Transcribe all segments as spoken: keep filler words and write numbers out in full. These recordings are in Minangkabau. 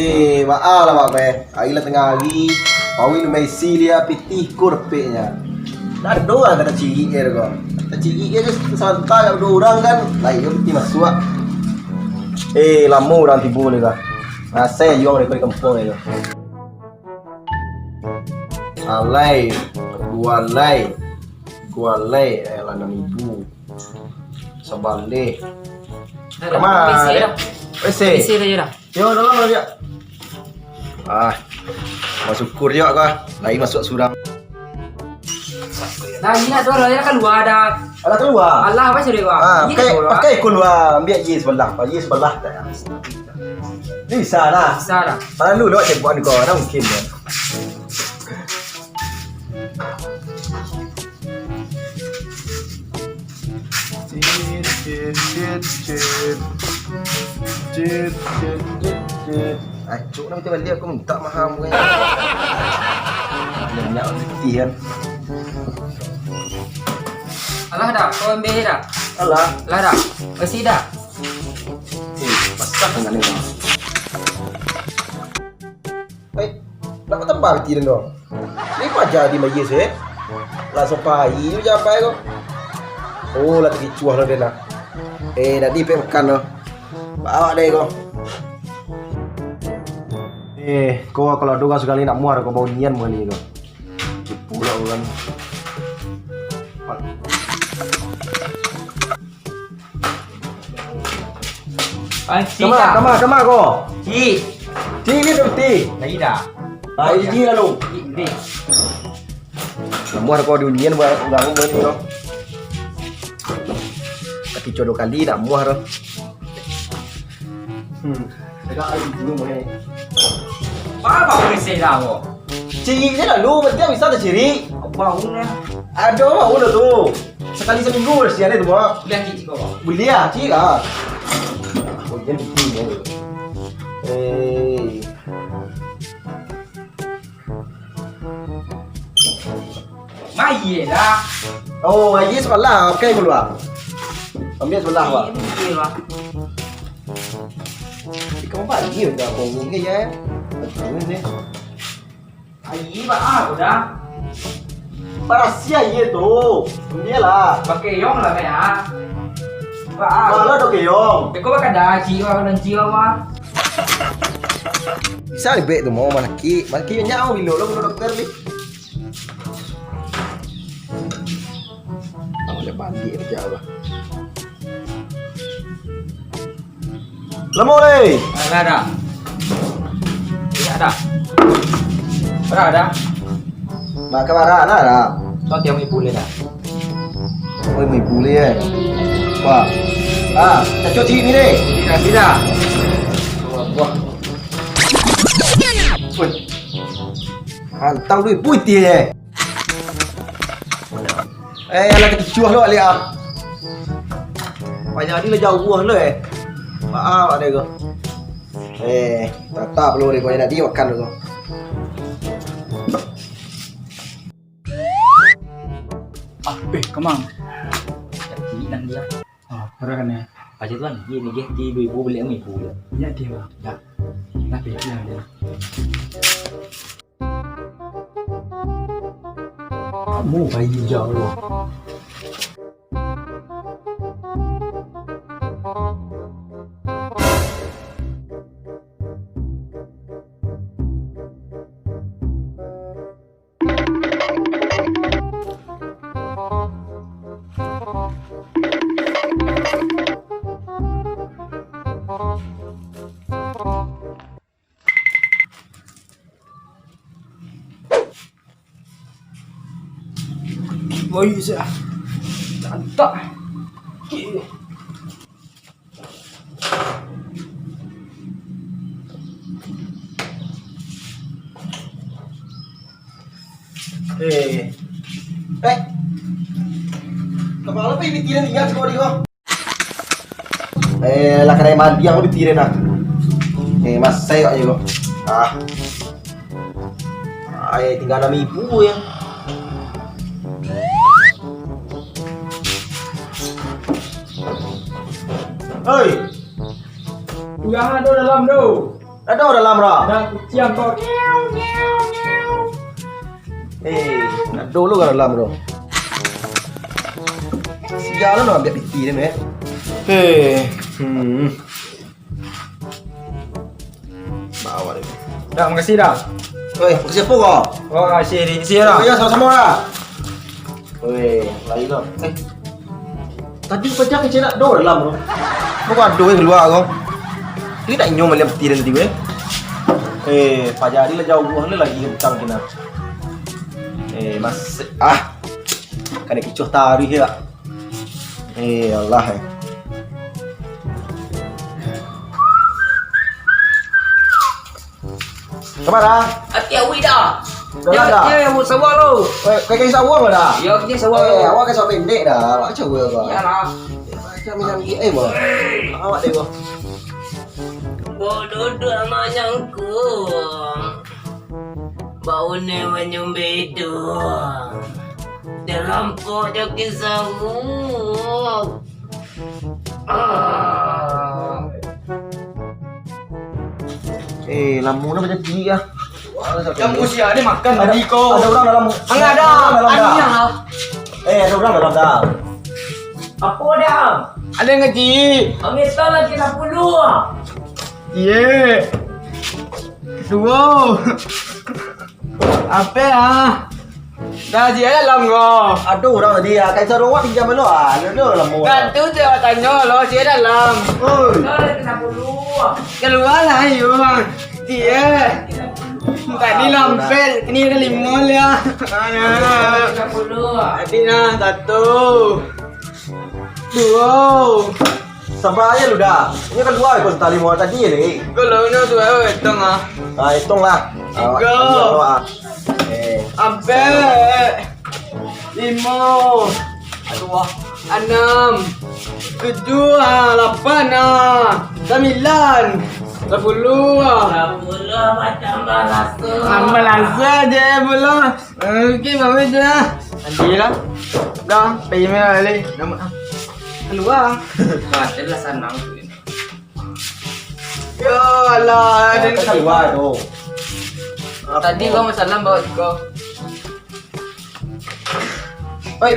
Eh, baa lah, Mak, eh. Ari lah tangah ari, paruik lumai isi lia, pitih ko dapeknyo. Ndak ado lah ka tacirik je ko. Tacirik je, santai, duo urang kan, lai jo pitih masuak. Eh, lamo urang tibo lai ko. Rasai juo dari kampuang lai ko. Alai, gualai, gualai, eh, lah anam ribu. Sabaleh. Dah, dah, Kama, isi dah. Isi. Isi dah, dah. Yo, tolong lah, Diak. Ah, basyukur juo ko. Lai masuak surang. Dah, ingat tu, lah, kalua dah. Alah, kalua. Alah, apa sudah, Bang? Ah, pakai, pakai kalua, ambiak je sabalah. Ambiak je sabalah. Bisa lah. Bisa lah. Lalu lo cek buat kau, dah mungkin dah. Cit, cit, cit, cit. Cit, cit, cit, cit. Acuk lah, macam balik aku minta maham kan. Banyak rezeki kan. Alah dah, kau ambil dah. Alah. Alah dah. Kasih dah. Eh, masak dengan ni. Eh, nak tambah reti den tu. Ni paja di mayis, eh. Lah sapai je jabai ko. Oh, lah takicuah lah den lah. Eh, tadi pek makan tu. Bawa deh ko. Eh, ko kalau ado urang sakali nak muar ko, bau nian mah ni ko. Tipu lah urang. Ai, cik Kama, dah. Kama, kama ko. Cik. Cik ni tu ti. Lagi dah. Ai, cik lalu. Cik ni. Nak muah ko di unian buat ganggu buat ni ko. Tapi jodoh kali nak muah tu. Hmm. Agak ai dulu mai. Apa berisik dah ko? Cirik je lalu, berarti bisa tacirik. Bau lah. Aduh, bau lah tu. Sakali saminggu lah sian tu, Bang. Buliah cirik ko, Bang? Buliah, cirik lah. Oh, jan bikin ya. Eh. Mayie lah. Oh, mayie sabalah. Oke, kalua. Ambiak sabalah, Bang. Mayie, Bang. Iko bagi udah bongong ke ya? Betul ni. Ayi, ba ah, udah. Barasiah ayi tu. Ambiak lah. Pakai yong lah, ya. Ba ah. Kalau ada ke yong. Iko bakal dah, ciwa, dan ciwa, wah. Bisa ribet tu, mau malaki. Malaki banyak, mau bilo lo, kalau dokter ni. Awak dah balik, macam apa? Lamo lai. Alah dah. Indak dah. Bara dah. Mak ka bara lah dah. Kau tiang ibu lai dah. Oh, ibu lai, eh. Wah. Ah, cacok cik ni deh. Kasih dah. Wah. Wih. Hantam duit putih, eh. Eh, alah takicuah lo, Alia. Payah ni lah jauah lo, eh. Maaf, ada ko. Eh, tatap lo, Ri, payah nak dimakan lo. Ah, eh, kemang. Jadi, nang dia. Ah, parah kan, ya? Aja tuan, dia ni, dia, dia ibu-ibu beli yang ibu, ya. Ya, dia, Bang. Ya. Tapi, ya, dia. Kamu bayi jauh. Woi, sa-, santak. Eh. Eh. Kapalo pe pikiran ingat ko di ko. Eh, lah kadai mandi aku di tiren lah. Eh, masai kok je kok. Ah. Ai, tinggal anam ribu ya. Hei. Urang ado dalam tu. Ado dalam, Ra? Ado kuciang ko. Eh, ado lo ka dalam tu. Sia lo nak ambiak piti ni, Mek? Eh, hmm. Bawa deh. Dah, makasih dah. Oi, makasih apo ko? Oh, makasih, Ri. Makasih dah. Oh, yo, samo-samo dah. Oi, lai lo. Eh. Tadi paja kecil nak do dalam tu. Bukan ado yang kalua ko. Ni nak inyo maliam piti dan tiba. Eh, paja ni lah jauah ni lagi kencang kena. Eh, mas-, ah. Kana kicuah taruih ya. Eh, Allah, eh. Kama dah? Ati awik dah. Dah, dah. Dia, dia yang sawah lo. Eh, kaki sawah dah? Ya, kaki sawah lo. Eh, awak kan sawah pendek dah. Awak macam apa? Iyalah. Macam, macam, eh, bah. Awak deh, bah. Bodoh tu amat nyangkung. Bau ne manyumbedo. Dalam kok dak kisah. Ah. Eh, lamo dah bajadi ah. Yang usia dia makan tadi ko. Ado urang dalam. Angah dah. Ado urang dalam dah. Angah lah. Eh, ado urang dalam dah. Apo dah? Ado ngaji. Angah salah kena puluh. Iye. Duo. Ape ah? Dah, sia dalam ko. Ado urang tadi ah, kai saruak pinjam lo ah. Ado lamo. Kan tu sia tanyo lo, sia dalam. Oi. Kalua lah, ayo. Sia. Tadi lampet, kini ado limo lah. Tadi nah, satu. Duo. Saba aja lu dah. Ini kan dua ekor tali muat tadi ya, Dek. Kalau ini tu, eh, hitung ah. Ah, hitung lah. Tiga. Ah, ah. Eh. Ampek. Limo. Aduh, ah. Anam. Tujuh, ah, lapan, ah. Sambilan. Sapuluh, ah. Sapuluh, tambah laso. Tambah laso je, puluh. Oke, bagus je lah. Nanti lah. Dah, pai main balik. Nama? Kalua. Nah, itulah sanang tu. Ya Allah, dia kalua tu. Tadi kau masalah bawa kau. Oi,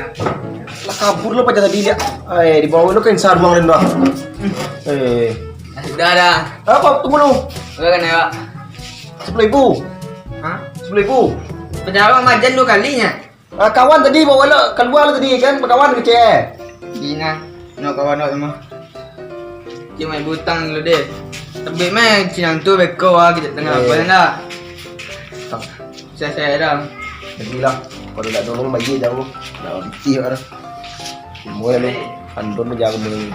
lah kabur lo paja tadi dia. Eh, dibawa lo kan saruang dan dah. Eh. Dah, dah. Apa tunggu lu? Berapa kan ya, Pak? Sepuluh ribu. Hah? Sepuluh ribu. Pejabat majan dua kali nya. Ah, kawan tadi bawa lo kalua lo tadi kan, bakawan kecil. Ina, no kawan no sama. Cuma ibu utang dulu deh. Tapi mah cinang tu beko ah, kita tengah apa nak? Saya saya dah. Jadi lah, kalau nak tolong bayar jauh, nak bikir lah. Semua ni, andon ni jangan beli.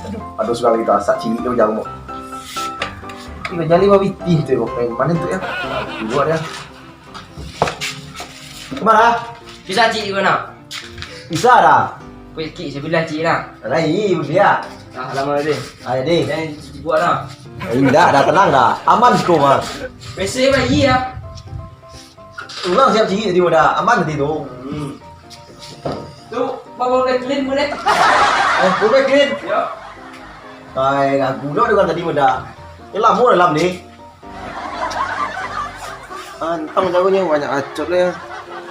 Aduh, aduh, sudah kita asak cilik tu jauh. Ih, bajali babitih tu, kok main mana tu ya? Keluar ya. Kemana? Bisa cilik kau nak? Bisa dah. Kau cilik sebelah cilik nak? Rai, boleh ya? Nah, lama deh. Ayo deh. Dan buat lah. Indak, dah tenang dah. Aman kau mah. Biasa bayi ya. Ulang siap cilik tadi dah. Aman tadi tu. Hmm. Tu, Bang Franklin boleh? Eh, Bang Franklin? Ya. Hai, aku dah dengan tadi dah. Ni lama dalam ni. Antang jauhnya banyak acot dia.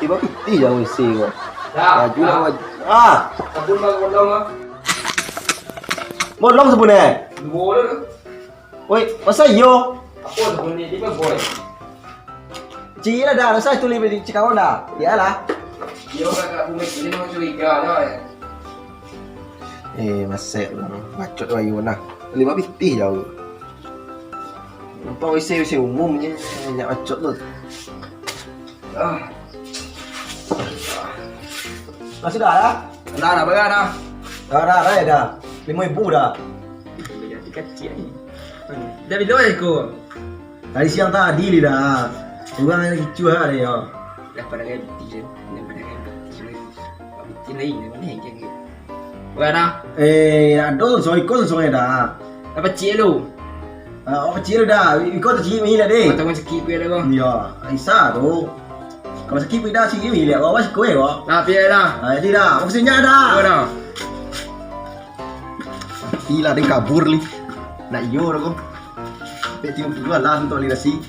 Tiba pitih jauh isi kau. Dah. Laju lah, dah. Laju. Ah. Aku mau bolong ah. Bolong sebenarnya. Bolong. Oi, masa iyo? Apo tu bunyi di boy? Ciek lah dah, rasa tu lebih cik kawan dah. Iyalah. Iyo, kakak bunyi ni mau curiga dah ya. Eh, masek lah. Bacot lah iyo nah. Lima pitih jauh. Nampak W C, W C umumnya. Banyak bacot tu. Ah. Lah sudah lah. Dah, dah, bayar dah. Dah, dah, dah, dah. Lima ribu dah. Jadi kacik ni. Dah bila iko? Dari siang tadi ni dah. Urang yang ricuah lah dia. Dah pada ganti je. Dah pada ganti je. Buat bikin lain, mana yang jangan. Wah, dah. Eh, ado sosok iko sosok dah. Dah pacik lu. Ah, awak kecil dah. Iko tu cik mih lah deh. Mata pun sakit pun ada bang. Ya, Aisyah tu. Kalau sakit pun dah cik mih lah. Awak masih kuih kok. Nah, pian dah. Ah, jadi dah. Maksudnya dah. Iko dah. Ih lah, den kabur lai. Nak iyo dah ko. Pek tigo puluah lah untuak aligrasi.